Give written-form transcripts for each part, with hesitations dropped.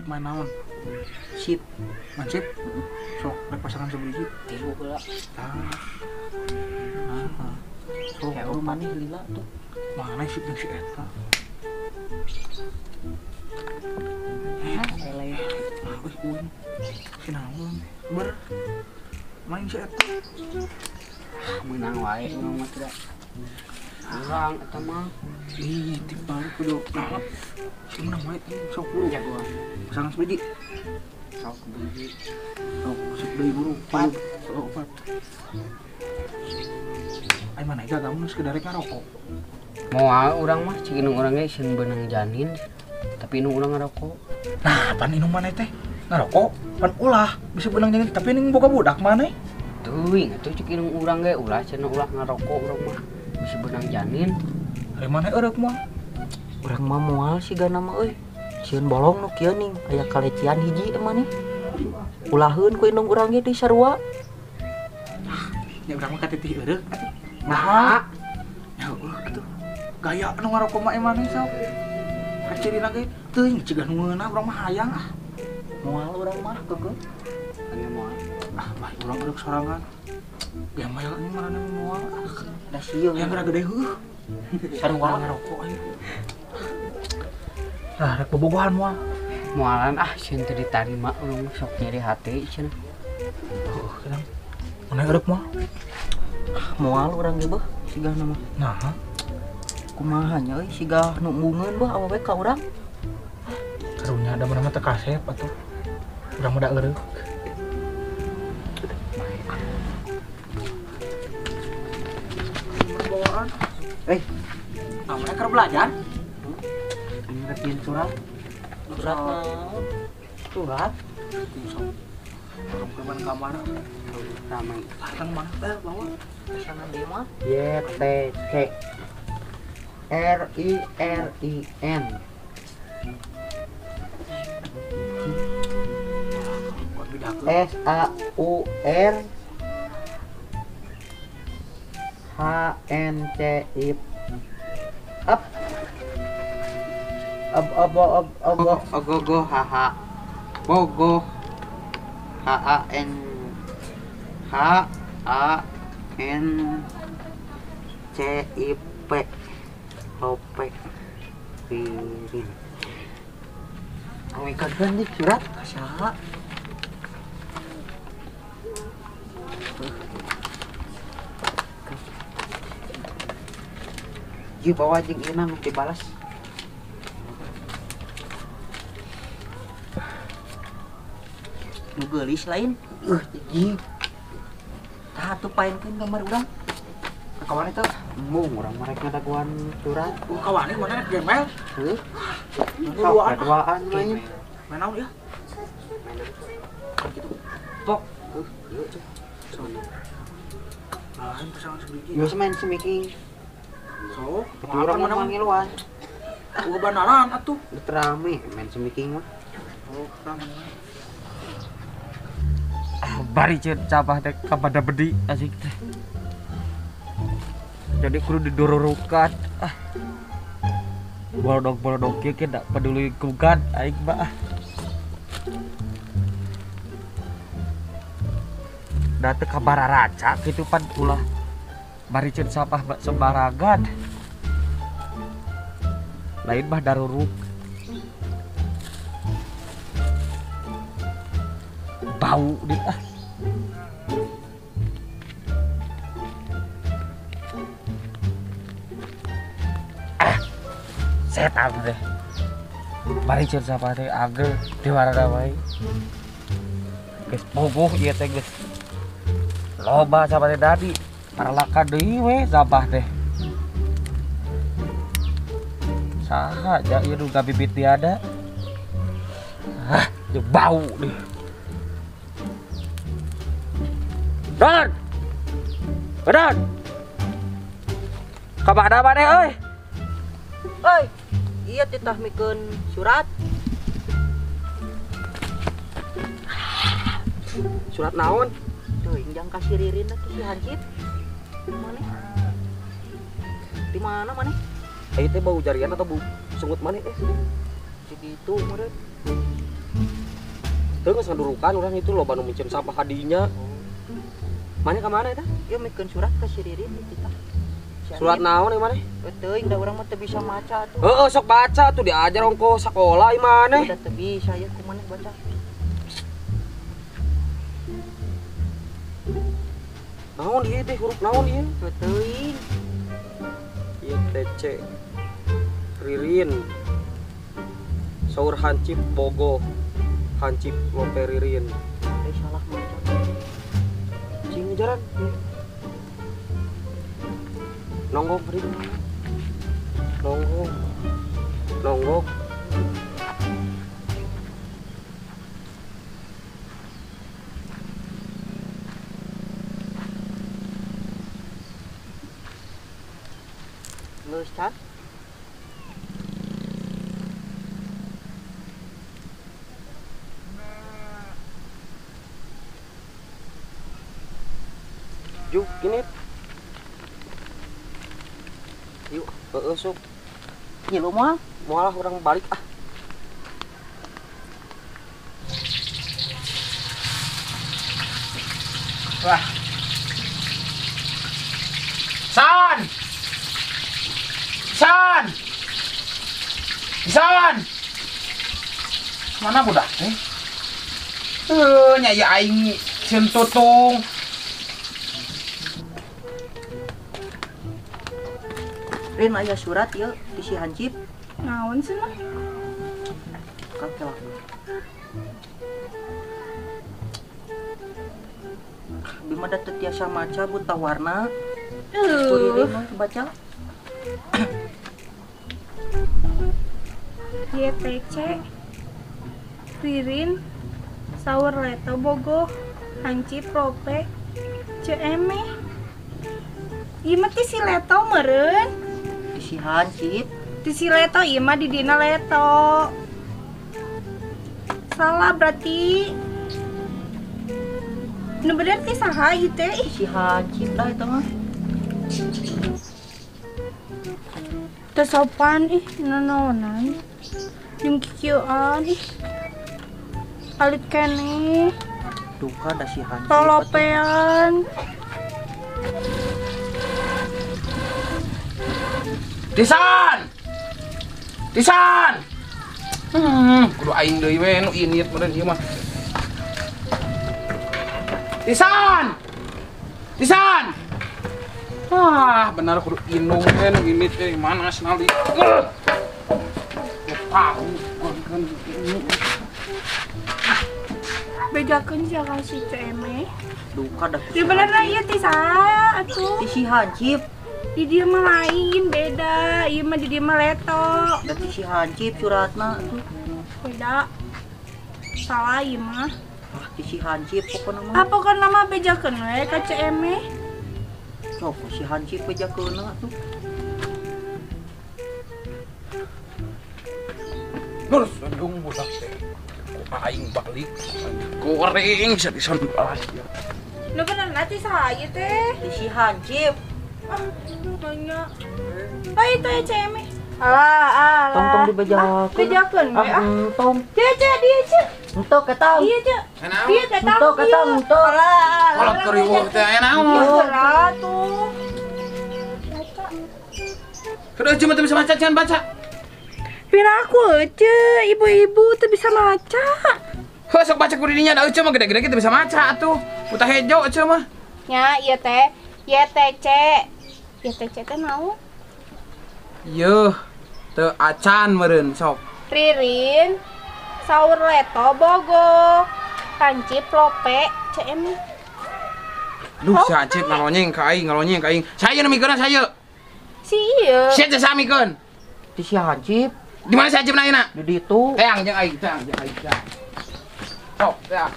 Main naon? Sip. Main sip? Sok rek pasangan sebiji. Tilu heula. Tah. Nah. Sok buru maneh lila tuh. Mana sip jeung si eta? Eleh. Ah, euy uing. Si naon? Ber. Main si eta. Menang wae urang mah tidak. Urang eta mah. Ih, tipe kudu nah. Si menang wae sok buru. Jagoan. Pasangan sebiji. Sok biji. Sok sip deui buru. Empat. Sok opat. Ai mana eta kamu geus kedarek ngarokok. Moal urang mah cik indung urang ge sieun beunang janin. Tapi indung urang ngarokok. Nah, pan indung maneh teh ngarokok, pan ulah bisa beunang janin tapi ning boga budak maneh. Teuing atuh cik indung urang ge ulah cenah ulah ngarokok urang mah bisa beunang janin. Ari maneh eureuk moal? Urang mah moal sigana mah euy. Sieun bolong nu kieu ning aya kalecian hiji maneh. Ulaheun ku indung urang ge di sarua. Nya urang mah katitih eureuk atuh. Nah, ya eueuh atuh. Gaya nu ngarokok mah maneh sok. Kacirina ge teuing cigah nu ngeunah urang mah hayang ah. Moal urang mah keukeuh. Anya moal. Ah, bae urang eureuk sorangan. Gembel ini marane moal. Da sieun. Yang geura gede heuh. Sarua ngarokok ayo. Nah, rek bobogohan moal. Moalan ah sieun teu ditarima urang sok nyeri hati cenah. Heuh, cenah. Mana eureuk moal? Moal urang ge beuh sigahna mah. Nah, kumaha nya euy sigah nu embungeun beuh awewe ka urang. Karunya da mana mah teu kasep atuh. Urang mah da eureuk. Bawaan. Eh, namanya keur belajar? Ngertiin surat. Surat naon? Surat. Sok. Urang ke kamar. Ramai. Datang mana teh bawa? Pasangan deui mah. Y T C R I R I N. S A U R H N C I Up Ab ab ab ab Ogogo H H Bogo H A N H A N C I P O P Pirin. Awikakeun di surat saha? Ieu bawa jeung ieu mah dibalas. Nu geulis lain? Hiji. Tah atuh paenkeun gambar urang. Kawan itu? Embung urang mah rek ngadaguan surat. Kawan mana rek gembel? Heuh. Duaan duaan main. Main naon ieu? Main gitu. Pok. Heuh, ieu tuh. Lain pasangan sebiji. Geus main semiking. Sok, urang mah ngiluan. Uga banaran atuh. Rame main semiking mah. Oh, rame. Bari ceun cabah teh kabada bedi asik teh. Jadi kudu didururukan. Ah. Boldog-boldog kieu ge da peduli kugan aing mah. Da teu kabararaca kitu pan ulah. Bari ceun sampah sembarangan. Lain mah daruruk. Bau di ah. Ah. Setan deh. Bari ceun sampah teh agel di warna wae. Geus bogoh ieu teh geus. Loba sampah teh dadi. Paralaka deui we sampah teh. Saha ja ieu nu gabibit tiada. Ah, jeung bau deh. Don. Don. Kamana maneh euy? Euy, ieu titah mikeun surat. Surat naon? Teuing jang ka si Ririn atuh si Hansip. Maneh? Di mana maneh? Ayo teh bau jarian atau bau sungut maneh eh? Di ditu meureun. Teu geus ngadurukan urang itu loba nu miceun sampah ka dinya. Maneh ka mana eta? Ieu mikeun surat ka si Ririn kita. Surat naon ieu maneh? Teuing da urang mah teu bisa maca atuh. Heeh, sok baca tuh diajar ongko sakola ieu maneh. Udah teu bisa ya ku maneh baca. Naon ieu teh huruf naon ieu? Teuing. Ieu TC. Ririn. Saur hancip Bogo. Hancip Lope Ririn. Eh salah maca. Cing jalan. Nonggok Rin. Nonggok. Nonggok. Geus can. Juk ini. Yuk, heeh sok. Nyilu moal? Moal lah urang balik ah. Wah. San. San. San. Mana budak teh? Nya ieu aing sieun tutung. Rin aya surat ieu di si hancip. Naon cenah? Kakel. Bima da teu tiasa maca buta warna. Ku mah baca. YTC Ririn Saur Leto Bogo Hancip Lope CM. Ieu mah ti si Leto meureun. Di si hancip. Di si Leto ieu mah di dina Leto. Salah berarti. Nu bener ti saha ieu teh? Si hancip lah eta mah. Teu sopan ih nanaonan. Jeung kikieuan ih. Alit keneh. Duka da si hancip. Tolopean. Tisan. Tisan. Kudu aing deui we nu init meureun ieu mah. Tisan. Tisan. Ah, benar kudu inung we nu init teh mana senali. Tahu kan Bejakeun sia ka si CM. Duka da. Ieu bener ieu ti saha atuh? Ti si hancip. Di dia mah lain beda, ieu mah di dia mah Leto. Da ti si hancip suratna atuh. Beda. Salah ieu mah. Ah, ti si hancip pokona mah. Ah, pokona mah bejakeun we ka CM. Sok si hancip bejakeun atuh. Terus dung budak teh. Aing balik goreng bisa disan balas ya. Nu bener na ti saha ieu teh? Ti si hancip. Ah, nanya. Ah, itu ya CM. Alah, alah. Tong-tong dibejakeun. Bejakeun we ah. Tong. Dia, dia, dia, dia. Entok eta. Iya, dia. Iya, eta. Entok eta, entok. Alah, alah. Kalau keriweuh teh aya naon? Alah tuh. Baca. Kudu cuma teu bisa baca, jangan baca. Pira aku aja, ibu-ibu teu bisa maca. Heuh, sok baca ku didinya da ece mah gede-gede teu bisa maca atuh. Buta hejo ece mah. Nya, ieu teh YTC. YTC teh naon? Yeuh, teu acan meureun sok. Ririn Saur Leto Bogo Hancip Lope CM. Duh, si Hancip ngalonyeng ka aing, ngalonyeng ka aing. Saya nu mikeunna saya. Si ieu. Sia teh samikeun. Ti si hancip. Di mana si hancip na ayeuna? Di ditu. Teang jeung aing, teang jeung aing. Sok, teang.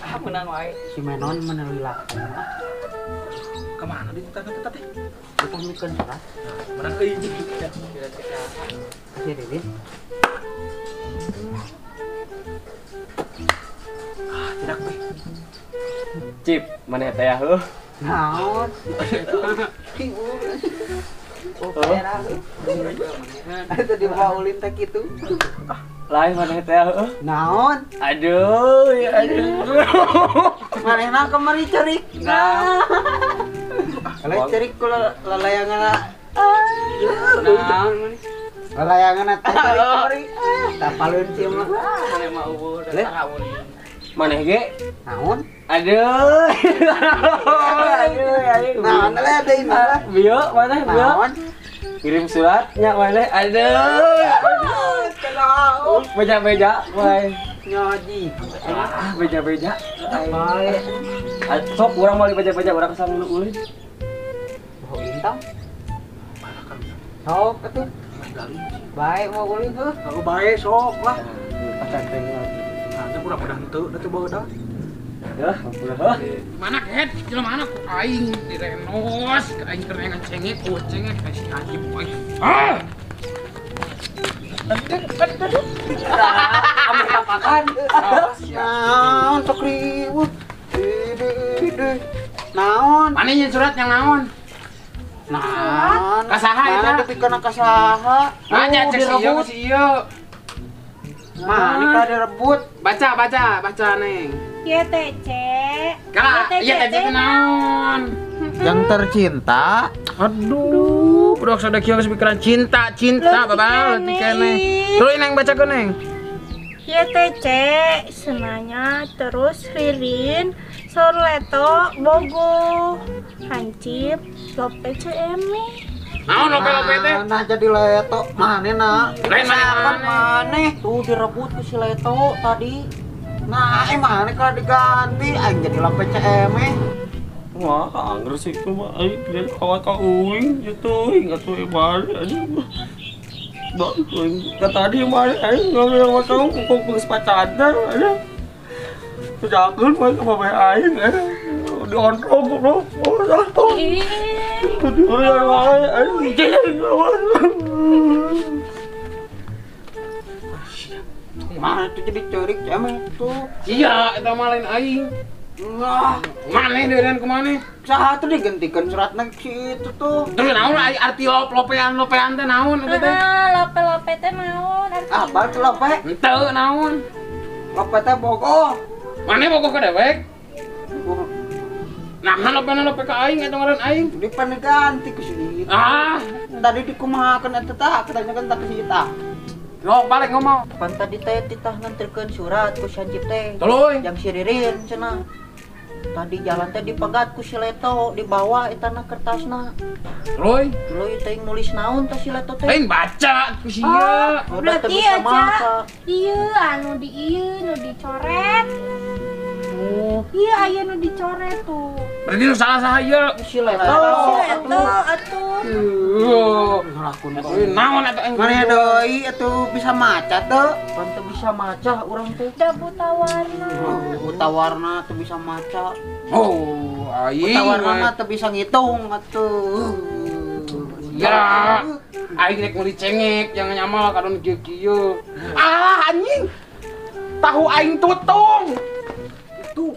Ah, meunang wae. Si Menon meneuli laku. Kemana di tanah kita teh? Kita mikeun surat. Menang euy jeung. Si Ririn. Ah, tidak we. Cip, maneh teh heuh. Naon? Oh, daerah. Itu dibawa ulin teh kitu. Lain maneh teh heuh. Naon? Aduh, ya aduh. Manehna kamari cerik. Nah. Kalau cerik ku lalayangan. Naon maneh? Lalayangan teh cerik. Tapalun sih mah. Maneh mah eueuh da ulin. Maneh ge? Naon? Aduh. Aduh, aduh. Naon lah deui mah. Bieu maneh bieu. Naon? Kirim suratnya maneh. Aduh. Aduh. Beja-beja wae. Nyaji. Ah, beja-beja. Bae. Sok urang moal beja-beja urang kesal nu ulin. Mau ulin tong? Sok atuh. Bae mau ulin heuh. Kalau bae sok lah. Pacar teh. Nah, urang udah henteu da teu bae. Ya, udah. Mana ket? Jelema mana ku aing direnos, aing keur ngecengek, ku cengek si Haji aing. Ah! Ameh tapakan. Naon sok riweuh. Naon? Mana nyeun surat yang naon? Naon? Ka saha eta? Dipikeun ka saha? Nanya cek si ieu si ieu. Mana ka direbut? Baca, baca, baca neng. YTC. Kala, YTC teh naon? Yang tercinta. Aduh, budak sada kieu geus pikiran cinta, cinta babal leutik keneh. Tuluy neng bacakeun neng. YTC senanya terus Ririn, Sorleto, Bogo, Hancip, Lope CM. Naon lope-lope teh? Nah jadi Leto, maneh na. Lain maneh maneh. Tuh direbut ku si Leto tadi. Nah, maneh kalau diganti aing jadi lope CM. Wah, angger sih itu mah aing dia kawan ka uing gitu, ingat tuh maneh aduh. Ka tadi maneh aing ngomong sama kamu kok geus pacaran aduh. Tujakeun mah ka babe aing aduh. Diontrong goblok. Oh, Mana tuh jadi cerik emang tuh. Iya, eta mah lain aing. Wah, maneh deureun kumaha? Saha tuh digantikan suratna si itu tuh. Terus naon arti lopean-lopean teh naon eta teh? Lope-lope teh naon arti? Apa tuh lope? Henteu naon? Lope teh bogoh. Maneh bogoh ka dewek? Nah, lope-lope ka aing eta ngaran aing. Dipan diganti ku si itu. Ah, tadi dikumahakeun eta tah, katanya kan tak si eta. Lo balik ngomong. Pan tadi teh titah nganterkeun surat ku si Hancip teh. Tuluy. Yang si Ririn cenah. Tadi jalan teh dipegat ku si Leto, dibawa etana kertasna. Tuluy. Tuluy teh nulis naon teh si Leto teh. Lain baca ku si ieu. Berarti aja. Ieu anu di ieu nu dicoret. Oh. Iya aya nu dicoret tuh. Berarti nu salah saha ieu? Si Leto. Si Leto atuh. Ngelakuin naon atuh aing. Maneh deui atuh bisa maca teu? Pan teu bisa maca urang teh. Da buta warna. Buta warna teu bisa maca. Oh, aing. Buta warna mah teu bisa ngitung atuh. Ya. Aing rek meuli cengek yang nyamal kadon kieu-kieu. Ah anjing. Tahu aing tutung. Tuh.